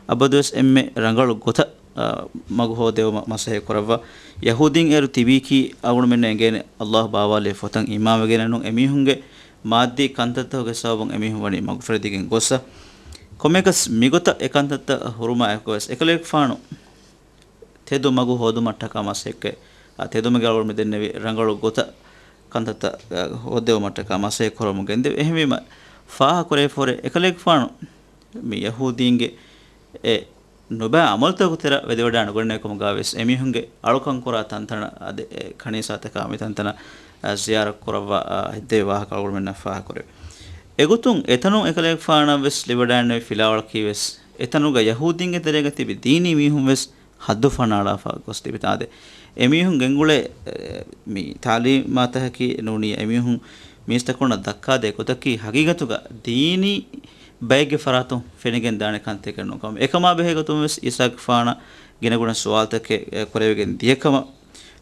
އަބަދުވެސް އެންމެ ރަނގަޅު ގޮތަށް، އާ، މަގު ހޯދެވުމަށް މަސައްކަތް ކުރައްވާ. ޔަހޫދީން އޭރު ތިބީކީ އަޅުގަނޑުމެންނަށް އެނގޭނެ ﷲ ބާވާލި ފޮތަށް އީމާންވެގެން ނޫން، އެމީހުންގެ މާއްދީ ކަންތައްތަކުގެ ސަބަބުން އެމީހުން ވަނީ މަގުފުރެދިގެން ގޮއްސަ. ކޮންމެއަކަސް މިގޮތަށް އެ ކަންތައްތައް ހުރުމާ އެކުވެސް އެކަލޭގެފާނު ތެދު މަގު ހޯދުމަށްޓަކާ މަސައްކަތް، އާ، ތެދުމަގެއަށް އަޅުގަނޑު މި ދެންނެވި ރަނގަޅު ގޮތަށް ކަންތައްތައް، އާ، ހޯދެވުމަށްޓަކާ މަސައްކަތް ކުރަމުން ގެންދެވި. އެހެންވީމަ، ފާހަގަ ކުރެވިފަހުރެ އެކަލޭގެފާނު މި ޔަހޫދީންގެ އެ ނުބައި އަމަލުތަކުގެ ތެރެއަށް ވެދެވަޑައި ނުގަނެވޭ ކަމުގައިވެސް އެމީހުންގެ އަޅުކަން ކުރާ ތަންތަނަށް އަދި އެ ކަނީސާތަކާ މި ތަންތަނަށް، އާ، ޒިޔާރަތް ކުރައްވާ، އާ، ހެއްދެވި ވާހަކަ އަޅުގަނޑުމެންނަށް ފާހަގަކުރެވި. އެގޮތުން އެތަނުން އެކަލޭގެފާނަށްވެސް ލިބިވަޑައިގެންނެވި ފިލާވަޅަކީވެސް އެތަނުގަ ޔަހޫދީންގެ ތެރޭގަ ތިބި ދީނީ މީހުންވެސް ހައްދު ފަނާޅާފަ ގޮސް ތިބިތާ. އާދެ، އެމީހުން ގެންގުޅޭ، އެ، މި ތާލީމާތަކަކީ ނޫނީ އެމީހުން މީސްތަކުންނަށް ދައްކާދޭ ގޮތަކީ ހަގީގަތުގަ ދީނީ ބައެއްގެ ފަރާތުން ފެނިގެން ދާނެ ކަންތަކެއް ނޫން ކަމަށް. އެކަމާ ބެހޭ ގޮތުން ވެސް އީސާގެފާނަށް ގިނަގުނަ ސުވާލުތަކެއް، އެ، ކުރެވިގެން ދިޔަކަމަށް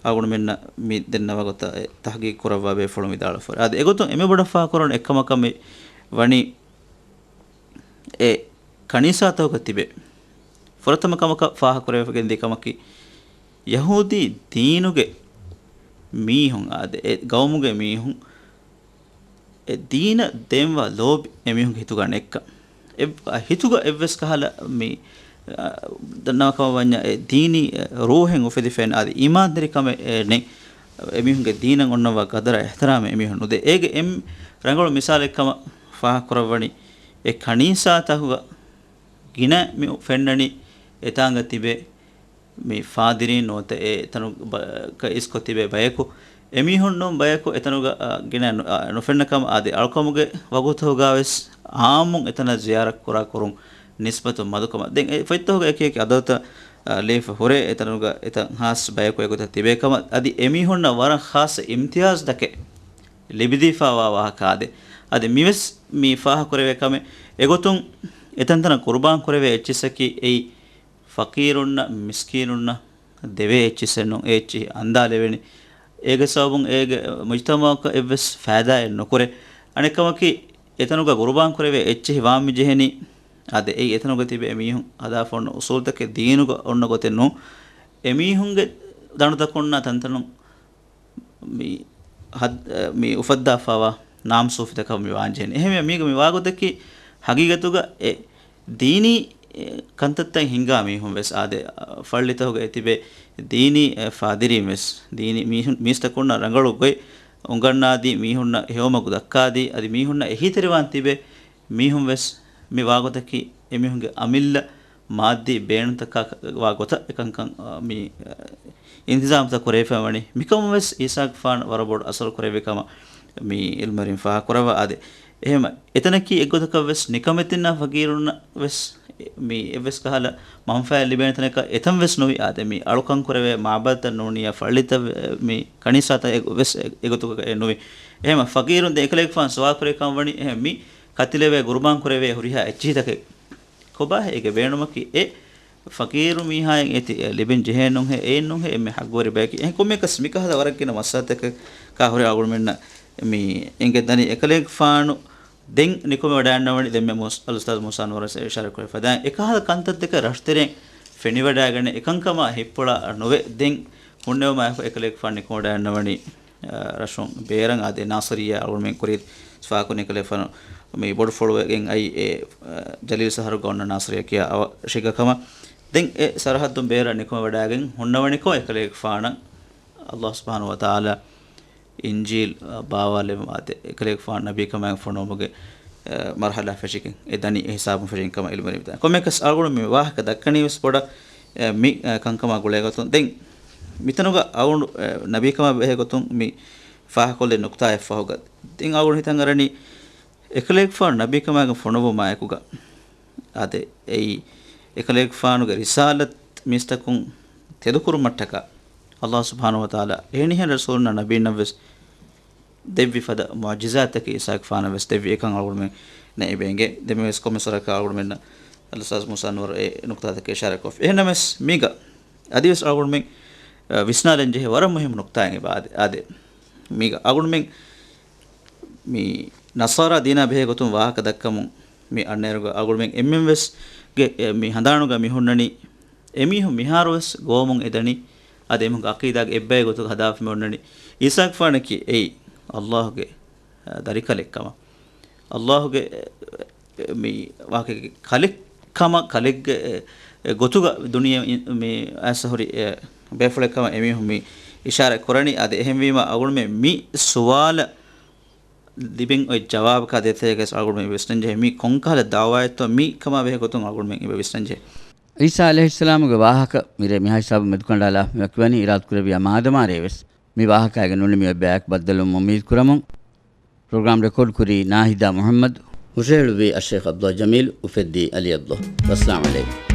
އަޅުގަނޑުމެންނަށް މި ދެންނަވާ ގޮތަށް، އެ، ތަހްގީގު ކުރައްވާ ބޭފުޅުން ވިދާޅުވެފަ. އާދެ، އެގޮތުން އެންމެ ބޮޑަށް ފާހަގަކުރަން އެއްކަމަކަށް މި ވަނީ އެ ކަނީސާތަކުގަ ތިބޭ. ފުރަތަމަ ކަމަކަށް ފާހަގަކުރެވިގެންދިޔަ ކަމަކީ، ޔަހޫދީ ދީނުގެ މީހުން އާދެ، އެ ގައުމުގެ މީހުން އެ ދީނަށް ދޭންވާ ލޯބި އެމީހުންގެ ހިތުގަ ނެތްކަން. އެ ހިތުގަ އެއްވެސް ކަހަލަ މި، އާ، ދަންނަވާކަމަށް ވަންޏާ އެ ދީނީ، އެ، ރޫހެއް އުފެދިފައި އާދެ، އީމާންތެރިކަމެއް، އެ، ނެތް. އެމީހުންގެ ދީނަށް އޮންނަވާ ގަދަރާ އިޙްތިރާމެއް އެމީހުން ނުދޭ. އޭގެ އެން ރަނގަޅު މިސާލެއްކަމަށް ފާހަގަކުރައްވަނީ، އެ ކަނީސާތަކުގަ ގިނަ މި ފެންނަނީ އެތާނގަ ތިބޭ މި ފާދިރީން ނުވަތަ އެ އެތަނު ބަ-، ކަ އިސްކޮށް ތިބޭ ބަޔަކު، އެމީހުން ނޫން ބަޔަކު އެތަނުގަ، އަ، ގިނަ ނު-، އަ، ނުފެންނަ ކަމަށް އާދެ، އަޅުކަމުގެ ވަގުތުގަވެސް އާއްމުން އެތަނަށް ޒިޔާރަތް ކުރާ ކުރުން ނިސްބަތު މަދުކަމަށް. ދެން އެ ފޮތްތަކުގަ އެކި އެކި އަދަދުތައް، އަ، ލިޔެފަ ހުރޭ، އެތަނުގަ އެތައް ހާސް ބަޔަކު އެގޮތަށް ތިބޭ ކަމަށް، އަދި އެމީހުންނަށް ވަރަށް ޚާއްޞަ އިމްތިޔާޒްތަކެއް ލިބިދީފާވާ ވާހަކަ އާދެ. އަދި މިވެސް މި ފާހަގަކުރެވޭ ކަމެއް. އެގޮތުން އެތަންތަނަށް ޤުރުބާން ކުރެވޭ އެއްޗިއްސަކީ އެއީ ފަޤީރުންނަށް، މިސްކީނުންނަށް ދެވޭ އެއްޗިއްސެއް ނޫން. އެ އެއްޗިހި އަންދާލެވެނީ. އޭގެ ސަބަބުން އޭގެ މުޖްތަމަޢަކަށް އެއްވެސް ފައިދާއެއް ނުކުރޭ. އަނެއްކަމަކީ، އެތަނުގަ ގުރުބާން ކުރެވޭ އެއްޗެހި ވާން މި ޖެހެނީ، އާދެ، އެއީ އެތަނުގަ ތިބޭ މީހުން ހަދާފަ އޮންނަ އުސޫލުތަކެއް ދީނުގަ އޮންނަ ގޮތެއް ނޫން. އެމީހުންގެ ދަނޑުތަކުންނާ ތަންތަނުން މި ހަދް-، މި އުފައްދާފަވާ ނާމްސޫފިތަކަށް މި ވާންޖެހެނީ. އެހެންވެ، މީގަ މި ވާގޮތަކީ ހަގީގަތުގަ އެ ދީނީ، އެ، ކަންތައްތައް ހިންގާ މީހުން ވެސް އާދެ، އަ، ފައްޅިތަކުގައި ތިބޭ ދީނީ، އެ، ފާދިރީން ވެސް، ދީނީ މީހުން، މީސްތަކުންނަށް ރަނގަޅު ގޮތް އުނގަންނާދީ، މީހުންނަށް ހެޔޮމަގު ދައްކާދީ، އަދި މީހުންނަށް އެހީތެރިވާން ތިބޭ މީހުން ވެސް މި ވާގޮތަކީ އެމީހުންގެ އަމިއްލަ މާއްދީ ބޭނުންތަކާ ވާ ގޮތަށް އެކަންކަން، އަ، މި، އަ، އިންތިޒާމްތައް ކުރެވިފައި ވަނީ. މިކަމުން ވެސް އީސާގެފާނު ވަރަށް ބޮޑު އަސަރު ކުރެއްވި ކަމަށް މި އިލްމުވެރިން ފާހަގަކުރައްވާ އާދެ. އެހެމަ އެތަނަކީ އެއްގޮތަކަށް ވެސް ނިކަމެތިންނާ ފަގީރުންނަށް ވެސް މި އެއްވެސް ކަހަލަ މަންފާއެއް ލިބޭނެ ތަނަކަށް އެތަން ވެސް ނުވި އާދެ. މި އަޅުކަން ކުރެވޭ މާބަދަތައް ނޫނިއްޔާ ފައްޅިތައް މި ކަނީސާތައް އެ-، ވެސް އެ-، އެގޮތުގަ އެ ނުވި. އެހެމަ ފަގީރުން ދެން އެކަލޭގެފާނު ސުވާލު ކުރެވި ކަމަށް ވަނީ އެހެން މި ކަތިލެވޭ ގުރުބާން ކުރެވޭ ހުރިހާ އެއްޗިހިތަކެއް ކޮބާހޭ އޭގެ ބޭނުމަކީ؟ އެ ފަގީރު މީހާއަށް އޭތި ލިބެން ޖެހޭ ނޫންހޭ، އެއިން ނޫންހޭ އެންމެ ހައްގުވެރި ބަޔަކީ. އެހެން ކޮންމެއަކަސް މިކަހަލަ ވަރަށް ގިނަ މައްސަލަތަކަކާ ހުރެ އަޅުގަނޑުމެންނަށް މި އެނގެން ދަނީ އެކަލޭގެފާނު ދެން ނިކުމެވަޑައިގަންނަވަނީ. ދެންމެ މުސް-، އަލްއުސްތާޛު މޫސާ ނުވަރު ވެސް އިޝާރާތް ކުރެފަ ދާން އެކަހަލަ ކަންތައްތަކެއް ރަށުތެރެއިން ފެނިވަޑައިގަނެ އެކަންކަމާ ހިތްޕުޅާ ނުވެ ދެން ހުންނެވުމާއެކު އެކަލޭގެފާނު ނިކުމެވަޑައިގަންނަވަނީ. އަ، ރަށުން ބޭރަށް އާދެ، ނާޞިރިއްޔާ އަޅުގަނޑުމެން ކުރި ސުފާކު ނިކަލޭފާނު މި ބޮޑުފުޅުވެގެން އައި އެ، އަ، ޖަލީލު ސަހަރުގަ އޮންނަ ނާޞިރިއްޔާ ކިޔާ އަވަށިގަ ކަމަށް. ދެން އެ ސަރަހައްދުން ބޭރަށް ނިކުމެވަޑައިގެން ހުންނަވަނިކޮށް އެކަލޭގެފާނަށް އަލްލާހު ސުބްޙާނަހު ވަތަޢާލާ އިންޖީލް، އަ، ބާވާލެވުމާ އާދެ، އެކަލޭގެފާނު ނަބީކަމާއި ފޮނުވުމުގެ، އަ، މަރުޙަލާ ފެށިގެން އެ ދަނީ އެ ހިސާބުން ފެށިގެން ކަމަށް އިލްމުވެރިން ވިދާޅުވި. ކޮންމެއަކަސް އަޅުގަނޑު މި ވާހަކަ ދައްކަނީ ވެސް ބޮޑަށް، އަ، މި، އަ، ކަންކަމާ ގުޅޭގޮތުން. ދެން މިތަނުގަ އަޅުގަނޑު، އަ، ނަބީކަމާ ބެހޭ ގޮތުން މި ފާހަގަކޮށްލި ނުކުތާއެއް ފަހުގަ، ދެން އަޅުގަނޑު ހިތަށް އަރަނީ، އެކަލޭގެފާނު ނަބީކަމާގެ ފޮނުވުމާއެކުގަ، އާދެ، އެއީ އެކަލޭގެފާނުގެ ރިސާލަތް މީސްތަކުން ތެދުކުރުމަށްޓަކާ، އަލްލާހު ސުބްޙާނަހު ވަތަޢާލާ އެހެނިހެން ރަސޫލުންނާ ނަބީންނަށްވެސް ދެއްވި ފަދަ މުޢުޖިޒާތަކީ އީސާގެފާނަށް ވެސް ދެއްވި އެކަން އަޅުގަނޑުމެންނަށް އެބަ އެނގޭ. ދެންމެވެސް ކޮންމެސް ވަރަކަށް އަޅުގަނޑުމެންނަށް އަލްއުސްތާޛު މޫސާ ނުވަރު އެ ނުކުތާތަކަށް އިޝާރާތްކޮށްފި. އެހެންނަމަވެސް މީގަ އަދިވެސް އަޅުގަނޑުމެން، އަ، ވިސްނާލަން ޖެހޭ ވަރަށް މުހިއްމު ނުކުތާއެއް އެބަ އާދެ. އާދެ، މީގަ އަޅުގަނޑުމެން މި ނަޞާރާ ދީނާ ބެހޭ ގޮތުން ވާހަކަ ދައްކަމުން މި އަންނައިރުގަ އަޅުގަނޑުމެން އެންމެން ވެސް ގެ، އެ، މި ހަނދާނުގަ މި ހުންނަނީ އެމީހުން މިހާރުވެސް ގޮވަމުން އެދަނީ، އަދި އެމީހުންގެ ޢަޤީދާގެ އެއްބަޔަށް ގޮތުގަ ހަދާފަ މި އޮންނަނީ، އީސާގެފާނަކީ އެއީ އައްލާހުގެ، އަ، ދަރިކަލެއްކަމަށް. އައްލާހުގެ، އެ، މި ވާހަކަ ކަލެއްކަމަށް، ކަލެއްގެ، އެ، އެ، ގޮތުގަ ދުނިޔެ މި އައިސް ހުރި، އެ، ބޭފުޅެއްކަމަށް އެމީހުން މި އިޝާރާތް ކުރަނީ. އަދި އެހެންވީމަ އަޅުގަނޑުމެން މި ސުވާލަށް ލިބެން އޮތް ޖަވާބަކާ ދޭތެރޭގަ އަޅުގަނޑުމެން ވިސްނަންޖެހޭ. މީ ކޮންކަހަލަ ދަޢުވާއެއްތޯ މީ ކަމާ ބެހޭ ގޮތުން އަޅުގަނޑުމެން އެބަ ވިސްނަންޖެހޭ. ޢީސާ ޢަލައިހިއްސަލާމުގެ ވާހަކަ މިރޭ މިހާ ހިސާބުން މެދުކަނޑާލާ މިވަކިވަނީ އިރާދަކުރެއްވިޔާ މާދަމާ ރޭވެސް. މި ވާހަކައިގެ ނޫނީ މި އޮތް ބަޔާއެކު ބައްދަލުވުމަށް އުއްމީދު ކުރަމުން. ޕްރޮގްރާމް ރެކޯޑް ކުރީ ނާހިދާ މުޙައްމަދު، ހުށަހެޅުއްވީ އައްޝައިޚް ޢަބްދުﷲ ޖަމީލު، އުފެއްދީ ޢަލީ ޢަބްދުﷲ. ވައްސަލާމް ޢަލައިކުމް.